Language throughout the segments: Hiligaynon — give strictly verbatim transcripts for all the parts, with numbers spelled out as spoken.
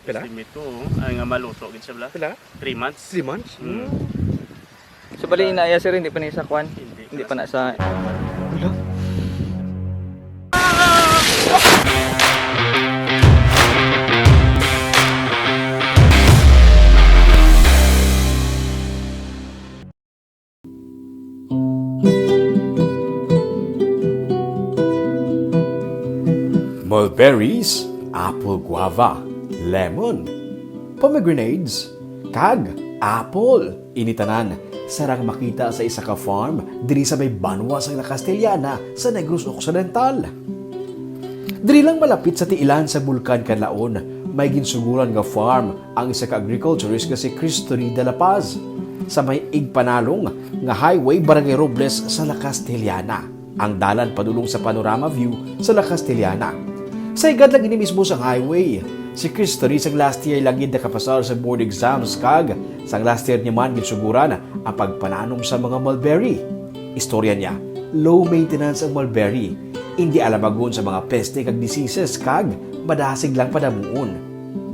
Pila? Estimate ko, oh, ay nga maluto gid siya, bala. Pila? Three months. Three months? Mm. Hmm. So, bali, ina iya, sir, hindi pa na sa kwan? Hindi. Hindi pa na sa... Wala. Mulberries, apple, guava, lemon, pomegranates, kag apple. Ini tanan sarang makita sa isa ka farm diri sa may banwa sang La Castellana sa Negros Occidental. Diri lang malapit sa tiilan sa Bulkan Kanlaon, may ginsuguran nga farm ang isa ka agriculturist nga si Cristory de la Paz sa may igpanalong nga highway, Barangay Robles sa La Castellana, ang dalan padulong sa Panorama View sa La Castellana. Sa higad lang ini mismo sang highway, si Cristory sang last year lang gid nakapasar sa board exams, kag sang last year niya man ginsuguran ang pagpananom sa mga mulberry. Istorya niya, low maintenance ang mulberry. Indi alamagon sa mga peste kag diseases, kag madasig lang padamuon.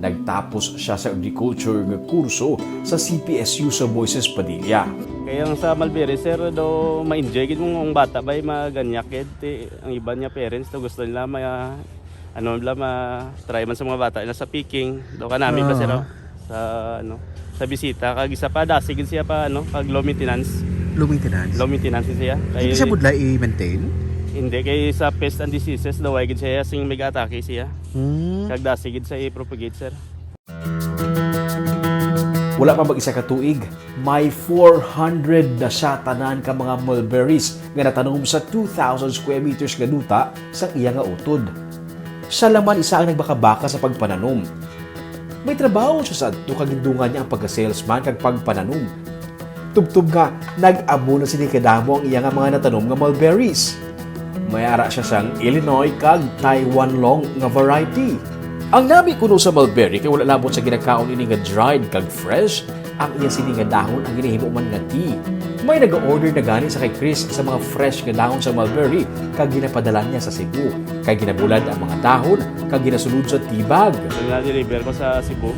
Nagtapos sia sa agriculture nga kurso sa C P S U sa Moises Padilla. Kaya ang sa mulberry, sir, do ma-enjoy gid mo ang bata bay, maganyak gid. Ti, ang iban nga parents do gusto nila ma-, ano, nila ma-try man sa mga bata nila sa picking. Do kanami ba, sir, Ah. oh? Sa, ano, sa bisita. Kag isa pa, dasig gid siya pa, ano, kag low maintenance. Low maintenance? Low maintenance siya. Hindi Kay siya budlay i-maintain? Hindi, kay sa pest and diseases, daw ay gid siya, sing may atake siya. Hmm. Kag dasig gid sa i-propagate, sir. Wala pa mag-isa ka tuig, may four hundred na siya tanan ka mga mulberries nga natanom sa two thousand square meters nga duta sang iya nga utod. Siya lang man isa ang nagbakabaka sa pagpananom. May trabaho siya sa adto kag gindungan niya ang pagka-salesman kag pagpananom. Tubtob nga, nag-amo na sini kadamo ang iya nga mga natanom nga mulberries. May ara siya sang Illinois kag Taiwan long nga variety. Ang nami kuno sa mulberry kay wala labot sa ginakaon ini nga dried kag fresh, ang iya sini nga dahon ang ginahimo man nga tea. May naga-order na gani sa kay Chris sa mga fresh nga dahon sa mulberry kag ginapadala niya sa Cebu, kay ginabulad ang mga dahon kag ginasulod sa tea bag. Ang na-deliver ko sa Cebu.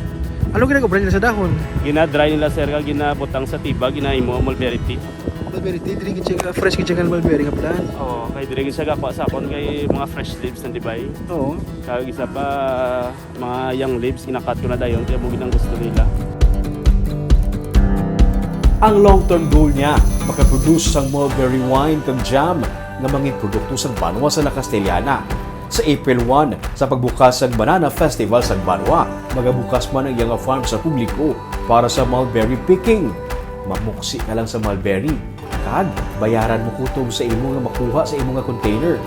Ano ginag-obra nila sa dahon? Gina-dry nila, sir, kag ginabutang sa tea bag, ginahimo ang mulberry tea. Mulberry tea, diri gid siya, fresh gid siya nga mulberry nga plant. Oo, kay diri gid siya gakuha sa akon kay mga fresh leaves na, di ba, eh? Oo. Kag isa pa, mga young leaves, ginakat ko na dayon, kaya mo gid ang gusto nila. Ang long-term goal niya, makaproduce sang mulberry wine kag jam nga mangin produkto sang banwa sa La Castellana. Sa April one, sa pagbukas sang Banana Festival sang banwa, magabukas man ang iya nga farm sa publiko para sa mulberry picking. Mamuksi ka lang sa mulberry, kag bayaran mo kutob sa imo nga makuha sa imo nga container.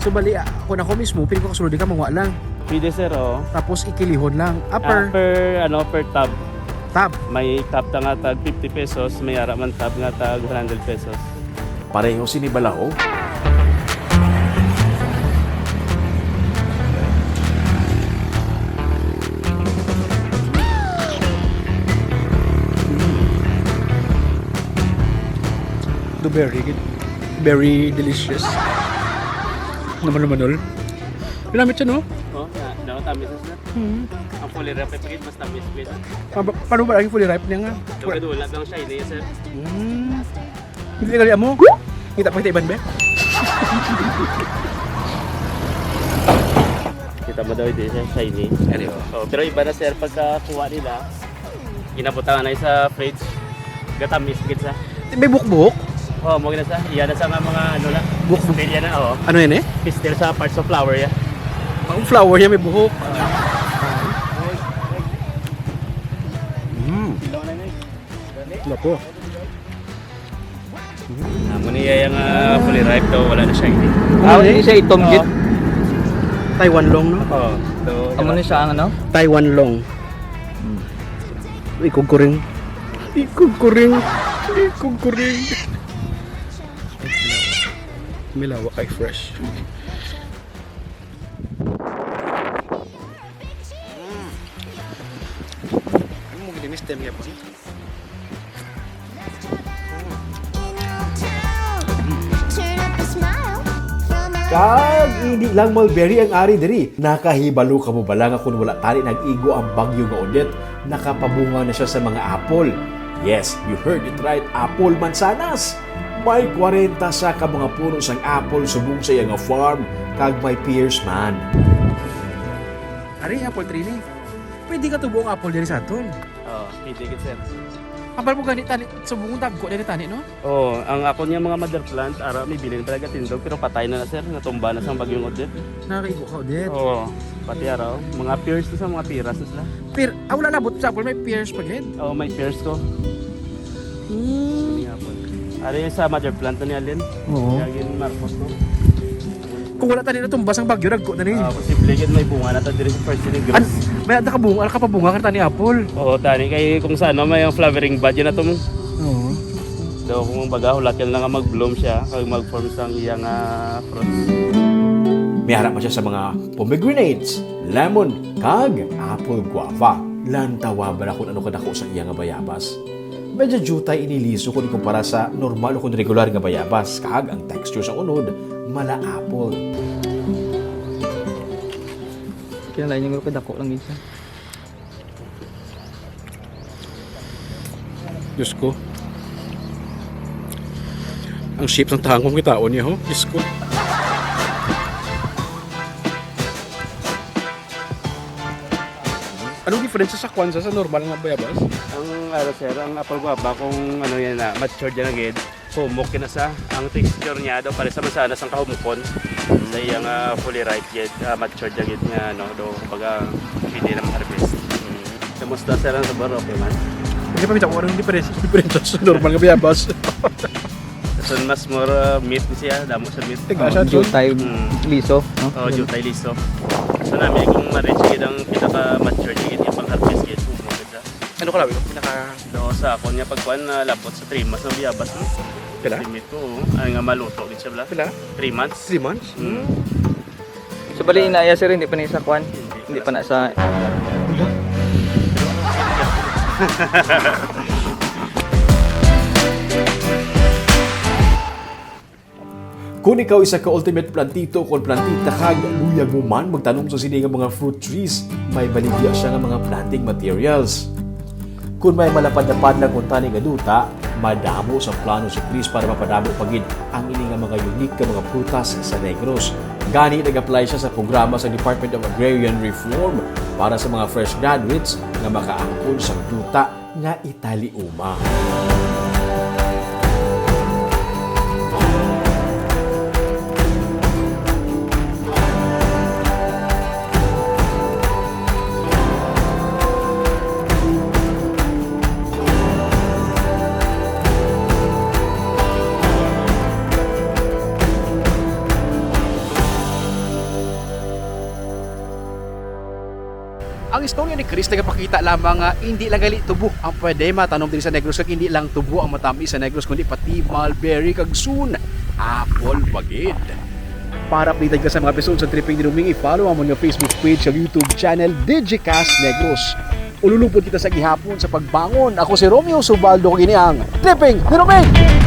So, bali, ah, kung ako mismo, pili ko kasulod ka, manguha lang. Pwede, sir, oo. Tapos, ikilihon lang. Ah, per Ah, per, ano, per tub. Tub? May tub ta nga tag fifty pesos, may ara man tub nga tag one hundred pesos. Pareho sini balaho. Do very good. Very delicious. Namanol-manol. Ginamit siya, no? Oh, na, daw tamis, sir. Hmm. Ang fully ripe, pagkit mas tamis, sir. Pa-, pa-, paano ba ang fully ripe niya nga? Daw kadula lang siya, ini, sir. Hmm. Hindi ka mo? Kita pa kita iban, be? Kita mo daw, hindi siya shiny. Ano yun? Oh, pero iba na, sir, pagkakuha nila, ginabutangan na sa fridge. Gatamis gid sa. May buhok-buhok? Oh, mo gina sa. Iya na sa nga mga ano na. Buhok-buhok. Pistil yan na, oh. Ano yan eh? Pistil sa parts of flower yan. Ang flower niya may buhok. Mm. Lapo. Amo ni iya nga fully ripe to, wala na siya ini. Ah, hindi siya itom gid. Taiwan long, no? Oo. So, Amo ni siya ang ano? Taiwan long. Hmm. Ikog kuring. Ikog kuring. Ikog kuring. Milawa kay fresh. Mm. Ano mo gini, mister, niya po? Kag hindi lang mulberry ang ari diri. Nakahibalo ka mo bala nga kun wala tani nag-igo ang bagyo nga Odette, nakapabunga na siya sa mga apple? Yes, you heard it right, apple, mansanas. May kwarenta sa ka mga puno sang apple subong sa iya nga farm, kag may pears man. Ari, apple tree ni. Pwede ka tubo ang apple diri sa aton. Oo, pwede gid, sir. Ambal mo gani tani, subong dagko diri tani, no? Oo, ang akon nga mga mother plant, ara, may bilin pa nagatindog, pero patay na na, sir. Natumba na sa bagyong Odette. Nakakaigo ka, Odette. Oo, pati ara, oh. Mga pears na sa mga piras na sila. Pero, ah, wala labot sa apple, may pears pa gid. Oo, may pears ko. Hmm. Nga po. Ari sa mother plant na ni Alin. Oo. Kaya gin Marcos to. Kung wala tani natumba sang bagyo, dagko na ni. Ah, posible gid may bunga na ta diri sa first year ni An, Grace. May ada ka bunga, ka pa bunga ka tani apple. Oo, tani kay kung sa ano may ang flowering bud yun na to. Oo. So kung baga hulat yan lang nga mag-bloom siya, kag mag-form sang iya nga fruits. May ara man siya sa mga pomegranates, lemon, kag apple guava. Lantawa ba na kung ano kadako sa iya nga bayabas? Medyo jutay ini liso kung ikumpara sa normal o kung regular nga bayabas, kag ang texture sa unod, mala apple. Kinalain niya, pero kadako lang gid siya. Diyos ko. Ang shape ng tahang kong kitaon niya, ho? Diyos ko. Anong diferensya sa kwan sa, sa normal nga bayabas? Ang, ano, sir, ang apple guava, kung ano yan na, matured yan agad, humok yun na sa, ang texture niya daw, pare sa mansanas ang kahumukon. Sa iyang, ah, fully ripe yet, ah, matured na gid nga, ano, daw, kumbaga, pwede na ma-harvest. Kamusta, sir, ang sabor? Okay man? Hindi pa kita kung anong diferensya, diferensya sa normal nga bayabas. Sun mas more, uh, meat siya, damo sa meat. Tiga Oh, siya, tol. Jutay Mm. liso, no? Oh, jutay liso. So, namin kung ma-reach gid ang pinaka-mature gid yung pang-harvest gid, kung mo gid sa Ano ka labi? Pinaka Do sa ako niya pagkuan na labot sa three months ng biyabas, no? Pila? Limit ko, oh. Ay nga maluto gid siya, bla. Pila? Three months. Three months? Mm. So, bali, ina iya, sir, hindi pa na sa kwan? Hindi pa na sa Kung ikaw isa ka ultimate plantito o plantita kag luyag mo man magtanom sa sini nga mga fruit trees, may baligya siya nga mga planting materials. Kung may malapad-lapad lang kuntani nga duta, madamo sa plano si Chris para mapadamo pa gid ang ini nga mga unique nga mga prutas sa Negros. Gani, nag-apply siya sa programa sa Department of Agrarian Reform para sa mga fresh graduates nga makaangkon sa duta nga italiuma. Ang istorya ni Chris nagapakita lamang nga indi lang gali tubo ang pwede matanom diri sa Negros, kag indi lang tubo ang matamis sa Negros, kundi pati mulberry kag soon apple pa gid. Para updated ka sa mga episode sa Tripping ni Roming, i-follow ang amon nga Facebook page kag YouTube channel, Digicast Negros. Ululupod kita sa gihapon sa pagbangon. Ako si Romeo Subaldo, kag ini ang Tripping ni Roming!